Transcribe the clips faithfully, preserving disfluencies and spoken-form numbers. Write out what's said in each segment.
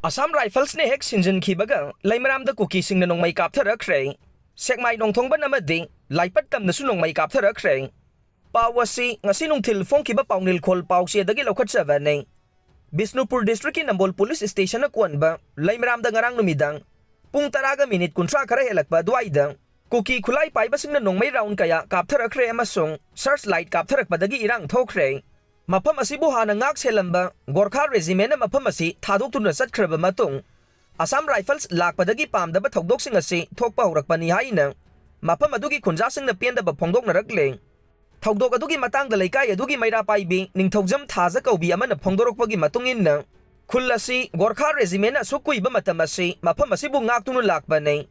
ꯑꯁꯥꯝ ꯔꯥꯏꯐꯜꯁꯅ ꯍꯦꯛ ꯁꯤꯟꯖꯤꯟꯈꯤꯕꯒ ꯂꯩꯃꯔꯥꯝꯗ ꯀꯨꯀꯤꯁꯤꯡꯅ ꯅꯣꯡꯃꯩ ꯀꯥꯞꯊꯔꯛꯈ꯭ꯔꯦ꯫ ꯁꯦꯛꯃꯥꯏ ꯅꯣꯡꯊꯣꯡꯕꯟ ꯑꯃꯗꯤ ꯂꯥꯏꯄꯠ ꯇꯝꯅꯁꯨ ꯅꯣꯡꯃꯩ ꯀꯥꯞꯊꯔꯛꯈ꯭ꯔꯦ꯫ ꯄꯥꯎ ꯑꯁꯤ ꯉꯁꯤ ꯅꯨꯡꯊꯤꯜ ꯐꯣꯡꯈꯤꯕ ꯄꯥꯎꯅꯤꯜꯈꯣꯜ ꯄꯥꯎꯆꯦꯗꯒꯤ ꯂꯧꯈꯠꯆꯕꯅꯤ꯫ ꯕꯤꯁꯅꯨꯄꯨꯔ ꯗꯤꯁꯇ꯭ꯔꯤꯛꯀꯤ ꯅꯝꯕꯣꯜ ꯄꯨꯂꯤꯁ ꯁ꯭ꯇꯦꯁꯟꯅ ꯀꯣꯟꯕ ꯂꯩꯃꯔꯥꯝꯗ ꯉꯔꯥꯡ ꯅꯨꯃꯤꯗꯥꯡ ꯄꯨꯡ ꯇꯔꯥꯒ ꯃꯤꯅꯤꯠ ꯀꯨꯟꯊ꯭ꯔꯥ ꯈꯔ ꯍꯦꯜꯂꯛꯄ ꯑꯗꯨꯋꯥꯏꯗ ꯀꯨꯀꯤ ꯈꯨꯠꯂꯥꯏ ꯄꯥꯏꯕꯁꯤꯡꯅ ꯅꯣꯡꯃꯩ ꯔꯥꯎꯟ ꯀꯌꯥ ꯀꯥꯞꯊꯔꯛꯈ꯭ꯔꯦ ꯑꯃꯁꯨꯡ ꯁꯔꯆ ꯂꯥꯏꯠ ꯀꯥꯞꯊꯔꯛꯄꯗꯒꯤ ꯏꯔꯥꯡ ꯊꯣꯛꯈ꯭ꯔꯦ꯫ ꯃꯐꯝ ꯑꯁꯤꯕꯨ ꯍꯥꯟꯅ ꯉꯥꯛ ꯁꯦꯜꯂꯝꯕ ꯒꯣꯔꯈꯥ ꯔꯦꯖꯤꯃꯦꯟꯅ ꯃꯐꯝ ꯑꯁꯤ ꯊꯥꯗꯣꯛꯇꯨꯅ ꯆꯠꯈ꯭ꯔꯕ ꯃꯇꯨꯡ, ꯑꯁꯥꯝ ꯔꯥꯏꯐꯜꯁ ꯂꯥꯛꯄꯗꯒꯤ ꯄꯥꯝꯗꯕ ꯊꯧꯗꯣꯛꯁꯤꯡ ꯑꯁꯤ ꯊꯣꯛꯄ ꯍꯧꯔꯛꯄꯅꯤ ꯍꯥꯏꯅ ꯃꯐꯝ ꯑꯗꯨꯒꯤ ꯈꯨꯟꯖꯥꯁꯤꯡꯅ ꯄꯦꯟꯗꯕ ꯐꯣꯡꯗꯣꯛꯅꯔꯛꯂꯦ꯫ ꯊꯧꯗꯣꯛ ꯑꯗꯨꯒꯤ ꯃꯇꯥꯡꯗ ꯂꯩꯀꯥꯏ ꯑꯗꯨꯒꯤ ꯃꯩꯔꯥ ꯄꯥꯏꯕꯤ ꯅꯤꯡꯊꯧꯖꯝ ꯊꯥꯖ ꯀꯧꯕꯤ ꯑꯃꯅ ꯐꯣꯡꯗꯣꯔꯛꯄꯒꯤ ꯃꯇꯨꯡ ꯏꯟꯅ, ꯈꯨꯜ ꯑꯁꯤ ꯒꯣꯔꯈꯥ ꯔꯦꯖꯤꯃꯦꯟꯅ ꯑꯁꯨꯛ ꯀꯨꯏꯕ ꯃꯇꯝ ꯑꯁꯤ ꯃꯐꯝ ꯑꯁꯤꯕꯨ ꯉꯥꯛꯇꯨꯅ ꯂꯥꯛꯄꯅꯤ꯫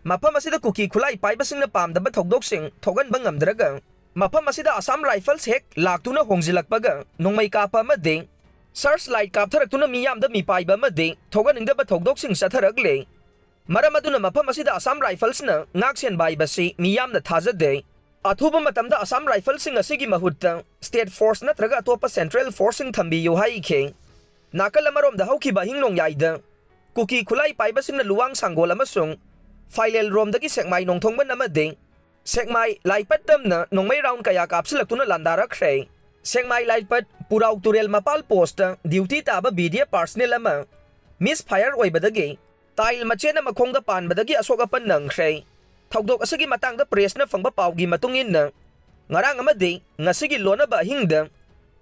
ꯃꯐꯝ ꯑꯁꯤꯗ ꯀꯨꯀꯤ ꯈꯨꯠꯂꯥꯏ ꯄꯥꯏꯕꯁꯤꯡꯅ ꯄꯥꯝꯗꯕ ꯊꯧꯗꯣꯛꯁꯤꯡ ꯊꯣꯛꯍꯟꯕ ꯉꯝꯗ꯭ꯔꯒ, ꯃꯐꯝ ꯑꯁꯤꯗ ꯑꯁꯥꯝ ꯔꯥꯏꯐꯜꯁ ꯍꯦꯛ ꯂꯥꯛꯇꯨꯅ ꯍꯣꯡꯖꯤꯜꯂꯛꯄꯒ ꯅꯣꯡꯃꯩ ꯀꯥꯞꯄ ꯑꯃꯗꯤ ꯁꯔꯆ ꯂꯥꯏꯠ ꯀꯥꯞꯊꯔꯛꯇꯨꯅ ꯃꯤꯌꯥꯝꯗ ꯃꯤꯄꯥꯏꯕ ꯑꯃꯗꯤ ꯊꯣꯛꯍꯟꯅꯤꯡꯗꯕ ꯊꯧꯗꯣꯛꯁꯤꯡ ꯆꯠꯊꯔꯛꯂꯦ꯫ ꯃꯔꯝ ꯑꯗꯨꯅ ꯃꯐꯝ ꯑꯁꯤꯗ ꯑꯁꯥꯝ ꯔꯥꯏꯐꯜꯁꯅ ꯉꯥꯛ ꯁꯦꯟꯕ ꯍꯥꯏꯕꯁꯤ ꯃꯤꯌꯥꯝꯅ ꯊꯥꯖꯗꯦ꯫ ꯑꯊꯨꯕ ꯃꯇꯝꯗ ꯑꯁꯥꯝ ꯔꯥꯏꯐꯜꯁꯤꯡ ꯑꯁꯤꯒꯤ ꯃꯍꯨꯠꯇ ꯁ꯭ꯇꯦꯠ ꯐꯣꯔꯁ ꯅꯠꯇ꯭ꯔꯒ ꯑꯇꯣꯞꯄ ꯁꯦꯟꯇ꯭ꯔꯦꯜ ꯐꯣꯔꯁꯁꯤꯡ ꯊꯝꯕꯤꯌꯨ ꯍꯥꯏꯈꯤ꯫ ꯅꯥꯀꯜ ꯑꯃꯔꯣꯝꯗ ꯍꯧꯈꯤꯕ ꯑꯍꯤꯡ ꯅꯣꯡꯌꯥꯏꯗ ꯀꯨꯀꯤ ꯈꯨꯠꯂꯥꯏ ꯄꯥꯏꯕꯁꯤꯡꯅ ꯂꯨꯋꯥꯡ ꯁꯥꯡꯒꯣꯜ ꯑꯃꯁꯨꯡ ꯐꯥꯏꯂꯦꯜ ꯔꯣꯝꯗꯒꯤ ꯁꯦꯛꯃꯥꯏ ꯅꯣꯡꯊꯣꯡꯕꯟ ꯑꯃꯗꯤ ꯁꯦꯛꯃꯥꯏ ꯂꯥꯏꯄꯠ ꯇꯝꯅ ꯅꯣꯡꯃꯩ ꯔꯥꯎꯟ ꯀꯌꯥ ꯀꯥꯞꯁꯤꯜꯂꯛꯇꯨꯅ ꯂꯥꯟꯗꯥꯔꯛꯈ꯭ꯔꯦ꯫ ꯁꯦꯛꯃꯥꯏ ꯂꯥꯏꯄꯠ ꯄꯨꯔꯥꯎ ꯇꯨꯔꯦꯜ ꯃꯄꯥꯜ ꯄꯣꯁꯇ ꯗ꯭ꯌꯨꯇꯤ ꯇꯥꯕ ꯕꯤ ꯗꯤ ꯑꯦꯐ ꯄꯥꯔꯁꯅꯦꯜ ꯑꯃ ꯃꯤꯁ ꯐꯥꯌꯔ ꯑꯣꯏꯕꯗꯒꯤ ꯇꯥꯏꯜ ꯃꯆꯦꯠ ꯑꯃ ꯈꯣꯡꯗ ꯄꯥꯟꯕꯗꯒꯤ ꯑꯁꯣꯛ ꯑꯄꯟ ꯅꯪꯈ꯭ꯔꯦ꯫ ꯊꯧꯗꯣꯛ ꯑꯁꯤꯒꯤ ꯃꯇꯥꯡꯗ ꯄ꯭ꯔꯦꯁꯅ ꯐꯪꯕ ꯄꯥꯎꯒꯤ ꯃꯇꯨꯡ ꯏꯟꯅ, ꯉꯔꯥꯡ ꯑꯃꯗꯤ ꯉꯁꯤꯒꯤ ꯂꯣꯟꯅꯕ ꯑꯍꯤꯡꯗ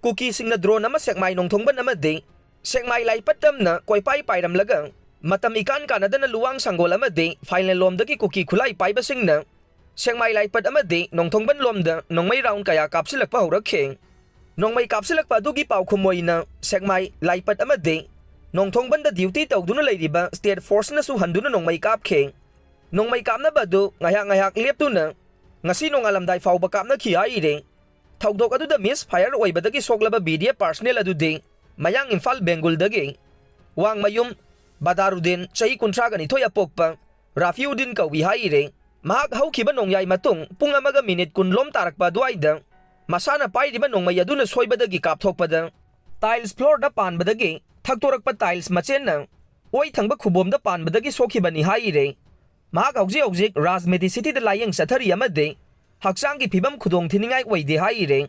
ꯀꯨꯀꯤꯁꯤꯡꯅ ꯗ꯭ꯔꯣꯟ ꯑꯃ ꯁꯦꯛꯃꯥꯏ ꯅꯣꯡꯊꯣꯡꯕꯟ ꯑꯃꯗꯤ ꯁꯦꯛꯃꯥꯏ ꯂꯥꯏꯄꯠ ꯇꯝꯅ ꯀꯣꯏꯄꯥꯏ ꯄꯥꯏꯔꯝꯂꯒ, ꯃꯇꯝ ꯏꯀꯥꯟ ꯀꯥꯟꯅꯗꯅ ꯂꯨꯋꯥꯡ ꯁꯪꯒꯣꯜ ꯑꯃꯗꯤ ꯐꯥꯏꯂꯦꯟꯂꯣꯝꯗꯒꯤ ꯀꯨꯀꯤ ꯈꯨꯠꯂꯥꯏ ꯄꯥꯏꯕꯁꯤꯡꯅ ꯁꯦꯛꯃꯥꯏ ꯂꯥꯏꯄꯠ ꯑꯃꯗꯤ ꯅꯣꯡꯊꯣꯡꯕꯟ ꯂꯣꯝꯗ ꯅꯣꯡꯃꯩ ꯔꯥꯎꯟ ꯀꯌꯥ ꯀꯥꯞꯁꯤꯜꯂꯛꯄ ꯍꯧꯔꯛꯈꯤ꯫ ꯅꯣꯡꯃꯩ ꯀꯥꯞꯁꯤꯜꯂꯛꯄ ꯑꯗꯨꯒꯤ ꯄꯥꯎꯈꯨꯝ ꯑꯣꯏꯅ ꯁꯦꯛꯃꯥꯏ ꯂꯥꯏꯄꯠ ꯑꯃꯗꯤ ꯅꯣꯡꯊꯣꯡꯕꯟꯗ ꯗ꯭ꯌꯨꯇꯤ ꯇꯧꯗꯨꯅ ꯂꯩꯔꯤꯕ ꯁ꯭ꯇꯦꯠ ꯐꯣꯔꯁꯅꯁꯨ ꯍꯟꯗꯨꯅ ꯅꯣꯡꯃꯩ ꯀꯥꯞꯈꯤ꯫ ꯅꯣꯡꯃꯩ ꯀꯥꯞꯅꯕ ꯑꯗꯨ ꯉꯥꯏꯍꯥꯛ ꯉꯥꯏꯍꯥꯛ ꯂꯦꯞꯇꯨꯅ ꯉꯁꯤ ꯅꯣꯡꯉꯥꯜꯂꯝꯗꯥꯏ ꯐꯥꯎꯕ ꯀꯥꯞꯅꯈꯤ ꯍꯥꯏꯔꯤ꯫ ꯊꯧꯗꯣꯛ ꯑꯗꯨꯗ ꯃꯤꯁ ꯐꯥꯌꯔ ꯑꯣꯏꯕꯗꯒꯤ ꯁꯣꯛꯂꯕ ꯕꯤ ꯗꯤ ꯑꯦꯐ ꯄꯥꯔꯁꯅꯦꯜ ꯑꯗꯨꯗꯤ ꯃꯌꯥꯡ ꯏꯝꯐꯥꯜ ꯕꯦꯡꯒꯨꯜꯗꯒꯤ ꯋꯥꯡꯃꯌꯨꯝ ꯕꯗꯥꯔꯨꯗꯤꯟ, ꯆꯍꯤ ꯀꯨꯟꯊ꯭ꯔꯥꯒ ꯅꯤꯊꯣꯏ ꯑꯄꯣꯛꯄ ꯔꯥꯐꯤꯎꯗꯤꯟ ꯀꯧꯏ ꯍꯥꯏꯔꯤ꯫ ꯃꯍꯥꯛ ꯍꯧꯈꯤꯕ ꯅꯣꯡꯌꯥꯏ ꯃꯇꯨꯡ ꯄꯨꯡ ꯑꯃꯒ ꯃꯤꯅꯤꯠ ꯀꯨꯟ ꯂꯣꯝ ꯇꯥꯔꯛꯄ ꯑꯗꯨꯋꯥꯏꯗ ꯃꯁꯥꯅ ꯄꯥꯏꯔꯤꯕ ꯅꯣꯡꯃꯩ ꯑꯗꯨꯅ ꯁꯣꯏꯕꯗꯒꯤ ꯀꯥꯞꯊꯣꯛꯄꯗ ꯇꯥꯏꯜꯁ ꯐ꯭ꯂꯣꯔꯗ ꯄꯥꯟꯕꯗꯒꯤ ꯊꯛꯇꯣꯔꯛꯄ ꯇꯥꯏꯜꯁ ꯃꯆꯦꯠꯅ ꯑꯣꯏ ꯊꯪꯕ ꯈꯨꯕꯣꯝꯗ ꯄꯥꯟꯕꯗꯒꯤ ꯁꯣꯛꯈꯤꯕꯅꯤ ꯍꯥꯏꯔꯦ꯫ ꯃꯍꯥꯛ ꯍꯧꯖꯤꯛ ꯍꯧꯖꯤꯛ ꯔꯥꯖꯃꯦꯗꯤꯁꯤꯇꯤꯗ ꯂꯥꯌꯦꯡ ꯆꯠꯊꯔꯤ ꯑꯃꯗꯤ ꯍꯛꯆꯥꯡꯒꯤ ꯐꯤꯕꯝ ꯈꯨꯗꯣꯡ ꯊꯤꯅꯤꯡꯉꯥꯏ ꯑꯣꯏꯗꯦ ꯍꯥꯏꯔꯦ꯫